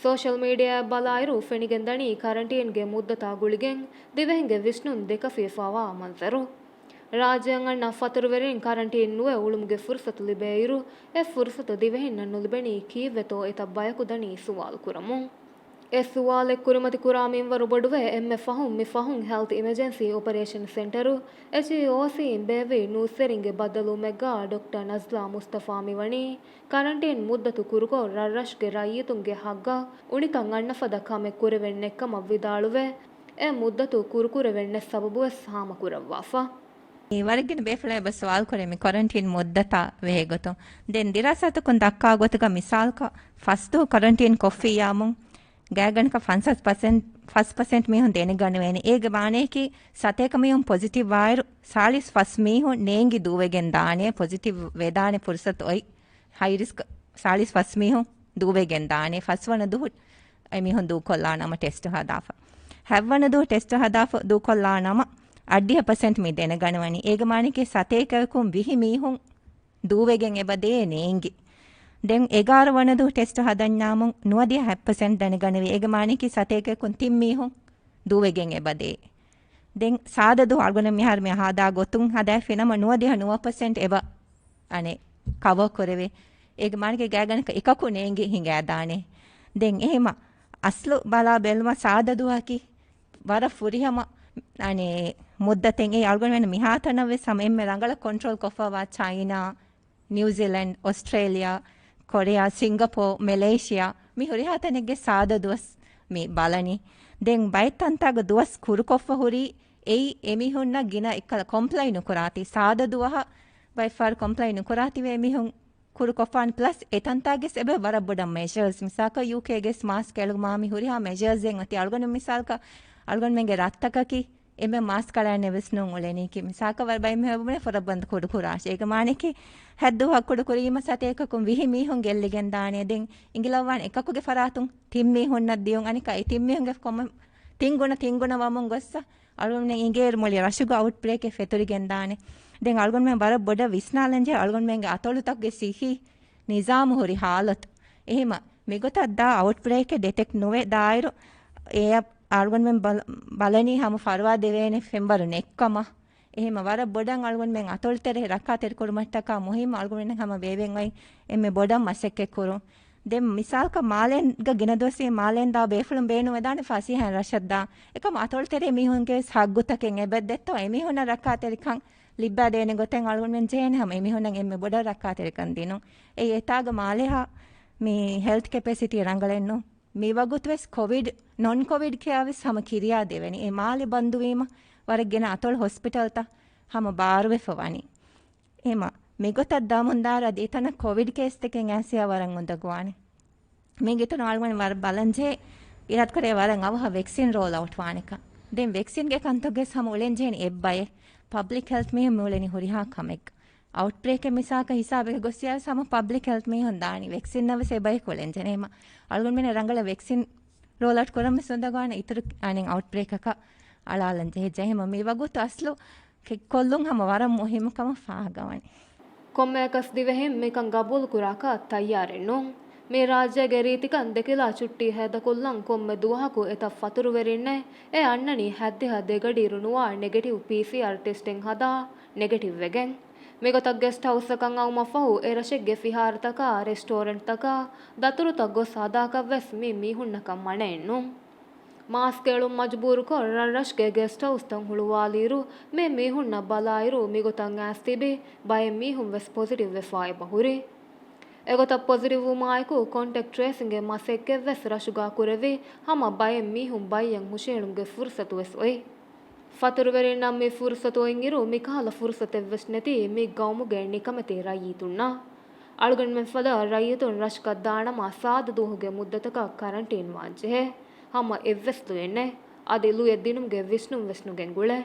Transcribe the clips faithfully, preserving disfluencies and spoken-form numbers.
ސޯޝަލް މީޑިއާއަށް ބަލާއިރު ފެނިގެންދަނީ ކަރަންޓީންގެ މުއްދަތާ ގުޅިގެން ދިވެހިންގެ ވިސްނުން ދެކަށިފާވާ މަންޒަރު. ރާއްޖެއަށް އަންނަ ފަތުރުވެރިން ކަރަންޓީން ނުވެ އުޅުމުގެ ފުރުސަތު ލިބޭއިރު، އެ ފުރުސަތު ދިވެހިންނަށް ނުލިބެނީ ކީއްވެތޯ އެތައް ބަޔަކު ދަނީ ސުވާލު ކުރަމުން. އެ ސުވާލެއް ކުރިމަތި ކުރާ މިންވަރު ބޮޑުވެ، އެންމެ ފަހުން މި ފަހުން ހެލްތް އިމަޖެންސީ އޮޕަރޭޝަން ސެންޓަރު، އެޗްއީއޯސީ، އިން ބޭއްވި ނޫސްވެރިންގެ ބައްދަލުވުމެއްގާ ޑޮކްޓަރ ނަޒްލާ މުސްތަފާ މިވަނީ، ކަރަންޓީން މުއްދަތު ކުރުކޮށް، ރަށްރަށުގެ ރައްޔިތުންގެ ހައްގަށް އުނިކަން އަންނަ ފަދަ ކަމެއް ކުރެވެން ނެތްކަމަށް ވިދާޅުވެ، އެ މުއްދަތު ކުރުކުރެވެން ނެތް ސަބަބުވެސް ހާމަކުރައްވާފަ. މި ވަރަށް ގިނަ ބޭފުޅާ އެބަ ސުވާލު ކުރޭ މި ކޮރަންޓީން މުއްދަތާ ވޭގޮތުން. ދެން ދިރާސާތަކުން ދައްކާ ގޮތުގަ މިސާލަކަށް ފަސްދުވަހު ކޮރަންޓީން ކޮށްފިއްޔާމުން ގާތްގަނޑަކަށް ފަންސާސް ޕަސެންޓް، ފަސް ޕަސެންޓް މީހުން ދެނެގަނެވޭނެ. އޭގެ މާނަޔަކީ ސަތޭކަ މީހުން ޕޮޒިޓިވް ވާއިރު ސާޅީސް ފަސް މީހުން ނޭނގި ދޫވެގެން ދާނެ، ޕޮޒިޓިވް ވެދާނެ ފުރުސަތު އޮތް. ހައި ރިސްކް ސާޅީސް ފަސް މީހުން ދޫވެގެން ދާނެ. ފަސްވަނަ ދުވަހު އެ މީހުން ދޫކޮށްލާ ނަމަ ޓެސްޓު ހަދާފަ. ހަތްވަނަ ދުވަހު ޓެސްޓު ހަދާފަ ދޫކޮށްލާ ނަމަ އަށްޑިހަ ޕަސެންޓް މި ދެނެގަނެވަނީ. އޭގެ މާނަޔަކީ ސަތޭކައަކުން ވިހި މީހުން ދޫވެގެން އެބަ ދޭ ނޭނގި. ދެން އެގާރަ ވަނަ ދުވަހު ޓެސްޓު ހަދަންޏާމުން ނުވަދިހަ ހަތް ޕަސެންޓް ދެނެގަނެވި. އޭގެ މާނަޔަކީ ސަތޭކައަކުން ތިން މީހުން ދޫވެގެން އެބަ ދޭ. ދެން ސާދަ ދުވަހު އަޅުގަނޑު މިހާރު މި ހަދާ ގޮތުން ހަދާފި ނަމަ ނުވަދިހަ ނުވަ ޕަސެންޓް އެބަ އަނެއް ކަވަރ ކުރެވޭ. އޭގެ މާނައަކީ ގާތްގަނޑަކަށް އެކަކު ނޭނގި ހިނގައިދާނެ. ދެން އެހެމަ އަސްލު ބަލާ ބެލުމަށް ސާދަ ދުވަހަކީ ވަރަށް ފުރިހަމަ، އަނެއް، މުއްދަތެއް. އެއީ އަޅުގަނޑުމެން މިހާތަނަށް ވެސް ހަމަ އެންމެ ރަނގަޅަށް ކޮންޓްރޯލް ކޮށްފައިވާ ޗައިނާ، ނިއުޒީލެންޑް، އޮސްޓްރޭލިޔާ، ކޮރިޔާ، ސިންގަޕޯ، މެލޭޝިޔާ، މި ހުރިހާ ތަނެއްގެ ސާދަ ދުވަސް މި ބަލަނީ. ދެން ބައެއް ތަންތާގަ ދުވަސް ކުރުކޮށްފަ ހުރީ އެއީ އެމީހުންނަށް ގިނަ އެއްކަލަ ކޮމްޕްލައި ނުކުރާތީ. ސާދަ ދުވަހަށް ބައެއް ފަހަރު ކޮމްޕްލައި ނުކުރާތީވެ އެމީހުން ކުރުކޮށްފާނެ. ޕްލަސް އެތަންތާގެސް އެބަ ވަރަށް ބޮޑަށް މެޝަރސް. މިސާލަކަށް ޔޫކޭގެސް މާސްކް އެޅުމާ މި ހުރިހާ މެޝަރސް އެއް އޮތީ. އަޅުގަނޑު މިސާލަކަށް އަޅުގަނޑުމެންގެ ރަށްތަކަކީ އެންމެ މާސްކް އަޅާނެ ވެސް ނޫން އުޅެނީކީ. މިސާލަކަށް ވަރަށް ބައެއް މީހުން ފުރަބަނދު ކުޑަކުރާށޭ. އޭގެ މާނައަކީ ހައްދު ހަ ކުޑަކުރީމަ ސަތޭކަކުން ވިހި މީހުން ގެއްލިގެން ދާނެ. ދެން އިނގިލައްވާނެ އެކަކުގެ ފަރާތުން ތިން މީހުންނަށް ދިޔުން. އަނެއްކާ އެ ތިން މީހުންގެ ކޮމަށް ތިން ގުނަ ތިން ގުނަ ވަމުން ގޮއްސަ އަޅުގަނޑުމެން އިނގޭއިރު މުޅި ރަށުގަ އައުޓް ބްރޭކެއް ފެތުރިގެން ދާނެ. ދެން އަޅުގަނޑުމެން ވަރަށް ބޮޑަށް ވިސްނާލަންޖެހޭ އަޅުގަނޑުމެންގެ އަތޮޅުތަކުގެ ސިއްހީ ނިޒާމު ހުރި ހާލަތު. އެހެމަ މިގޮތަށް ދާ އައުޓް ބްރޭކެއް ޑިޓެކްޓް ނުވެ ދާއިރު، އެއަށް އަޅުގަނޑުމެން ބަލ-، ބަލަނީ ހަމަ ފަރުވާ ދެވޭނެ ފެންވަރު ނެތްކަމަށް. އެހެމަ ވަރަށް ބޮޑަށް އަޅުގަނޑުމެން އަތޮޅުތެރެ ރައްކާތެރިކުރުމަށްޓަކާ މުހިއްމު އަޅުގަނޑުމެން ހަމަ ބޭބެން އޮތް އެންމެ ބޮޑަށް މަސައްކަތް ކުރުން. ދެން މިސާލަކަށް މާލޭގަ ގިނަ ދުވަސް މާލޭން ދާ ބޭފުޅުން ބޭނުންވެދާނެ ފަސޭހައިން ރަށަށް ދާ. އެކަމަ އަތޮޅުތެރޭ މީހުންގެ ވެސް ހައްގުތަކެއް އެބައްދެއްތޯ އެމީހުންނަށް ރައްކާތެރިކަން ލިއްބާދޭނެ ގޮތެއް އަޅުގަނޑުމެން ޖެހޭނެ ހަމަ އެމީހުންނަށް އެންމެ ބޮޑަށް ރައްކާތެރިކަން ދިނުން. އެއީ އެތާގަ މާލޭހާ މި ހެލްތް ކެޕޭސިޓީ ރަނގަޅެއްނު. މިވަގުތުވެސް ކޮވިޑް، ނޮން ކޮވިޑް ކެއާ ވެސް ހަމަ ކިރިޔާ ދެވެނީ. އެ މާލެ ބަންދުވީމަ ވަރަށް ގިނަ އަތޮޅު ހޮސްޕިޓަލްތައް ހަމަ ބާރުވެފަ ވަނީ. އެމަ މިގޮތަށް ދާމުންދާރަ އަދި އެތަނަށް ކޮވިޑް ކޭސްތަކެއް އައިސްޔާ ވަރަށް އުނދަގުވާނެ. މީގެ އިތުރުން އަޅުގަނޑު ވަރަށް ބަލަންޖެހޭ އިރާދަކުރޭ ވަރަށް އަވަހަށް ވެކްސިން ރޯލް އައުޓް ވާނެކަން. ދެން ވެކްސިންގެ ކަންތައްގެސް ހަމަ އުޅެންޖެހެނީ އެއްބަޔެއް. ޕަބްލިކް ހެލްތް މީހުން މިއުޅެނީ ހުރިހާ ކަމެއް. އައުޓް ބްރޭކެއް މިސާލަކަށް ހިސާބެއް ގޮއްސިޔާވެސް ހަމަ ޕަބްލިކް ހެލްތް މީހުން ދާނީ. ވެކްސިންއަށް ވެސް އެބަޔަކު އުޅެންޖެހޭ. އެމަ އަޅުގަނޑުމެން ރަނގަޅަށް ވެކްސިން ރޯލް އައުޓް ކުރަން ވެސް އުނދަގުވާނެ އިތުރު އަނެއް އައުޓް ބްރޭކަކަށް އަޅާލަން ޖެހިއްޖެ. އެހެމަ މި ވަގުތު އަސްލު ކެއްކޮށްލުން ހަމަ ވަރަށް މުހިއްމު ކަމަށް ފާހަގަވަނީ. ކޮންމެއަކަސް ދިވެހިން މިކަން ގަބޫލުކުރާކަށް ތައްޔާރެއް ނޫން. މި ރާއްޖޭގެ ރީތިކަން ދެކިލާ ޗުއްޓީ ހޭދަކޮށްލަން ކޮންމެ ދުވަހަކު އެތައް ފަތުރުވެރިންނެއް އެ އަންނަނީ ހައްދިހަ ދެގަޑިއިރު ނުވާ ނެގެޓިވް ޕީސީއާރް ޓެސްޓެއް ހަދާ ނެގެޓިވް ވެގެން. މިގޮތަށް ގެސްޓް ހައުސްއަކަށް އައުމަށްފަހު އެރަށެއްގެ ފިހާރަތަކާ، ރެސްޓޯރެންޓްތަކާ، ދަތުރުތައް ގޮސް ހަދާކަށްވެސް މި މީހުންނަކަށް މަނައެއްނޫން. މާސްކް އެޅުން މަޖުބޫރުކޮށް، ރަށްރަށުގެ ގެސްޓް ހައުސްތައް ހުޅުވާލިއިރު، މި މީހުންނަށް ބަލާއިރު، މިގޮތަށް އައިސް ތިބި ބައެއް މީހުން ވެސް ޕޮޒިޓިވް ވެފާ އެބަ ހުރި. އެގޮތަށް ޕޮޒިޓިވް ވުމާއެކު، ކޮންޓެކްޓް ޓްރޭސިންގެ މަސައްކަތް ވެސް ރަށުގާ ކުރެވި، ހަމަ ބައެއް މީހުން ބައްޔަށް ހުށަހެޅުމުގެ ފުރުސަތު ވެސް އޮތް. ފަތުރުވެރިންނަށް މި ފުރުސަތު އޮތްއިރު، މިކަހަލަ ފުރުސަތެއްވެސް ނެތި މި ގައުމުގެ ނިކަމެތި ރައްޔިތުންނަށް. އަޅުގަނޑުމެންފަދަ ރައްޔިތުން ރަށަކަށް ދާނަމަ، ސާދަ ދުވަހުގެ މުއްދަތަކަށް ކަރަންޓީން ވާންޖެހޭ. ހަމަ އެއްވެސް ލުޔެއް ނެތް. އަދި ލުޔެއް ދިނުމުގެ ވިސްނުން ވެސް ނުގެންގުޅޭ.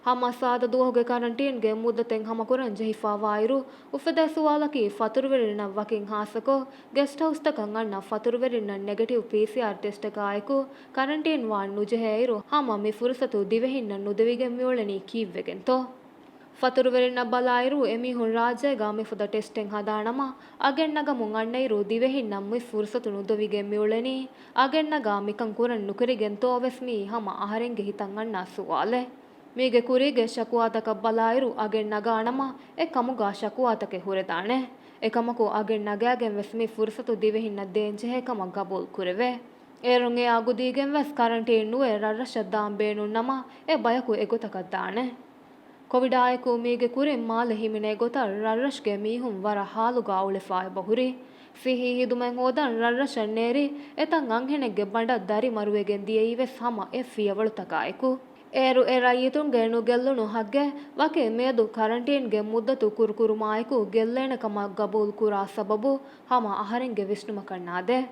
ހަމަ ސާދަ ދުވަހުގެ ކަރަންޓީންގެ މުއްދަތެއް ހަމަކުރަން ޖެހިފާވާއިރު، އުފެދޭ ސުވާލަކީ، ފަތުރުވެރިންނަށް ވަކިން ހާއްސަކޮށް، ގެސްޓް ހައުސްތަކަށް އަންނަ ފަތުރުވެރިންނަށް ނެގެޓިވް ޕީސީއާރް ޓެސްޓަކާއެކު ކަރަންޓީން ވާން ނުޖެހޭއިރު، ހަމަ މި ފުރުސަތު ދިވެހިންނަށް ނުދެވިގެން މިއުޅެނީ ކީއްވެގެންތޯ؟ ފަތުރުވެރިންނަށް ބަލާއިރު، އެމީހުން ރާއްޖޭގާ މިފަދަ ޓެސްޓެއް ހަދާނަމަ، އަގެއް ނަގަމުން އަންނައިރު، ދިވެހިންނަށް މި ފުރުސަތު ނުދޮވިގެން މިއުޅެނީ، އަގެއް ނަގާ މިކަން ކުރަން ނުކެރިގެންތޯ ވެސް މީ ހަމަ އަހަރެންގެ ހިތަށް އަންނަ ސުވާލެއް. މީގެ ކުރީގެ ޝަކުވާތަކަށް ބަލާއިރު، އަގެއް ނަގާނަމަ، އެ ކަމުގާ ޝަކުވާތަކެއް ހުރެދާނެ. އެކަމަކު، އަގެއް ނަގާގެން ވެސް މި ފުރުސަތު ދިވެހިންނަށް ދޭންޖެހޭ ކަމަށް ގަބޫލު ކުރެވޭ. އޭރުން އެއާ ގުދީގެން ވެސް ކަރަންޓީން ނުވެ ރަށްރަށަށް ދާން ބޭނުން ނަމަ، އެ ބަޔަކު އެގޮތަކަށް ދާނެ. ކޮވިޑާއެކު މީގެ ކުރިން މާލެ ހިމެނޭ ގޮތަށް ރަށްރަށުގެ މީހުން ވަރަށް ހާލުގާ އުޅެފާ އެބަހުރި. ސިއްހީ ހިދުމަތް ހޯދަން ރަށްރަށަށް ނޭރި، އެތައް އަންހެނެއްގެ ބަނޑަށް ދަރި މަރުވެގެން ދިޔައީ ވެސް ހަމަ އެ ފިޔަވަޅުތަކާއެކު. އޭރު އެ ރައްޔިތުންގެ ނުގެއްލުނު ހައްގެއް ވަކި މިއަދު ކަރަންޓީންގެ މުއްދަތު ކުރުކުރުމާއެކު ގެއްލޭނެ ކަމަށް ގަބޫލު ކުރާ ސަބަބު ހަމަ އަހަރެންގެ ވިސްނުމަކަށް ނާދޭ.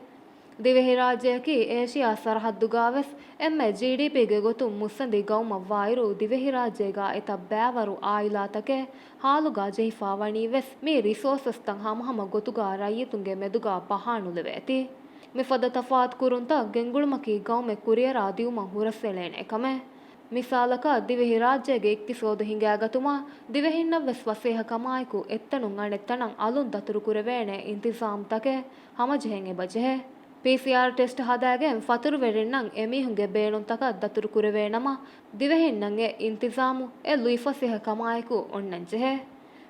ދިވެހިރާއްޖެއަކީ އޭޝިޔާ ސަރަހައްދުގާވެސް އެންމެ ޖީޑީޕީގެ ގޮތުން މުއްސަނދި ގައުމަށްވާއިރު، ދިވެހިރާއްޖޭގާ އެތައް ބައިވަރު އާއިލާތަކެއް ހާލުގާ ޖެހިފާ ވަނީ ވެސް މި ރިސޯސަސްތައް ހަމަހަމަ ގޮތުގާ ރައްޔިތުންގެ މެދުގާ ބަހާ ނުލެވޭތީ. މިފަދަ ތަފާތު ކުރުންތައް ގެންގުޅުމަކީ ގައުމެއް ކުރިއަރާ ދިއުމަށް ހުރަސްއެޅޭނެ ކަމެއް. މިސާލަކަށް، ދިވެހިރާއްޖޭގެ އިޤްތިޞޯދު ހިނގާގަތުމަށް ދިވެހިންނަށްވެސް ފަސޭހަކަމާއެކު އެއްތަނުން އަނެއްތަނަށް އަލުން ދަތުރުކުރެވޭނެ އިންތިޒާމްތަކެއް ހަމަޖެހެން އެބަޖެހޭ. ޕީސީއާރް ޓެސްޓް ހަދާގެން ފަތުރުވެރިންނަށް އެމީހުންގެ ބޭނުންތަކަށް ދަތުރުކުރެވޭނަމަ، ދިވެހިންނަށް އެ އިންތިޒާމު އެ ލުއިފަސޭހަކަމާއެކު އޮންނަންޖެހޭ.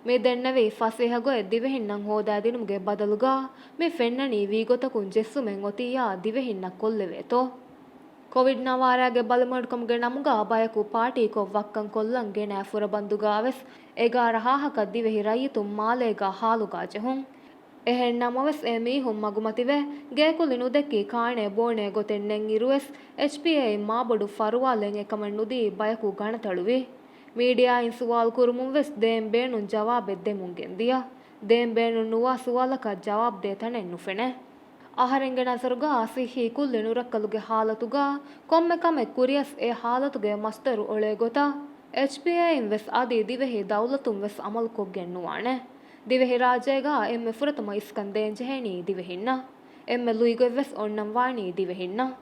މި ދެންނެވި ފަސޭހަ ގޮތް ދިވެހިންނަށް ހޯދާދިނުމުގެ ބަދަލުގާ، މި ފެންނަނީ ވީގޮތަކުން ޖެއްސުމެއް އޮތިއްޔާ ދިވެހިންނަށް ކޮށްލެވޭތޯ. ކޮވިޑް ނަވާރައިގެ ބަލިމަޑުކަމުގެ ނަމުގާ ބަޔަކު ޕާޓީކޮށް ވައްކަން ކޮށްލަން ގެނައި ފުރަބަންދުގާވެސް އެގާރަ ހާހަކަށް ދިވެހި ރައްޔިތުން މާލޭގާ ހާލުގާ ޖެހުން. އެހެންނަމަވެސް އެ މީހުން މަގުމަތިވެ، ގޭކުލި ނުދެއްކި ކާނޭ ބޯނޭ ގޮތެއް ނެން އިރުވެސް، އެޗްޕީއޭއިން މާބޮޑު ފަރުވާލެއް އެކަމަށް ނުދީ ބަޔަކު ގަނަތަޅުވި. މީޑިއާއިން ސުވާލު ކުރުމުން ވެސް ދޭން ބޭނުން ޖަވާބެއް ދެމުން ގެންދިޔަ. ދޭން ބޭނުން ނުވާ ސުވާލަކަށް ޖަވާބު ދޭ ތަނެއް ނުފެނޭ. އަހަރެންގެ ނަޒަރުގާ ސިއްހީ ކުއްލި ނުރައްކަލުގެ ހާލަތުގާ ކޮންމެ ކަމެއް ކުރިޔަސް އެ ހާލަތުގެ މަސްދަރު އޮޅޭ ގޮތަށް އެޗްޕީއޭއިން ވެސް އަދި ދިވެހި ދައުލަތުން ވެސް އަމަލު ކޮށްގެން ނުވާނެ. ދިވެހިރާއްޖޭގާ އެންމެ ފުރަތަމަ އިސްކަން ދޭންޖެހޭނީ ދިވެހިންނަށް. އެންމެ ލުއިގޮތް ވެސް އޮންނަން ވާނީ ދިވެހިންނަށް.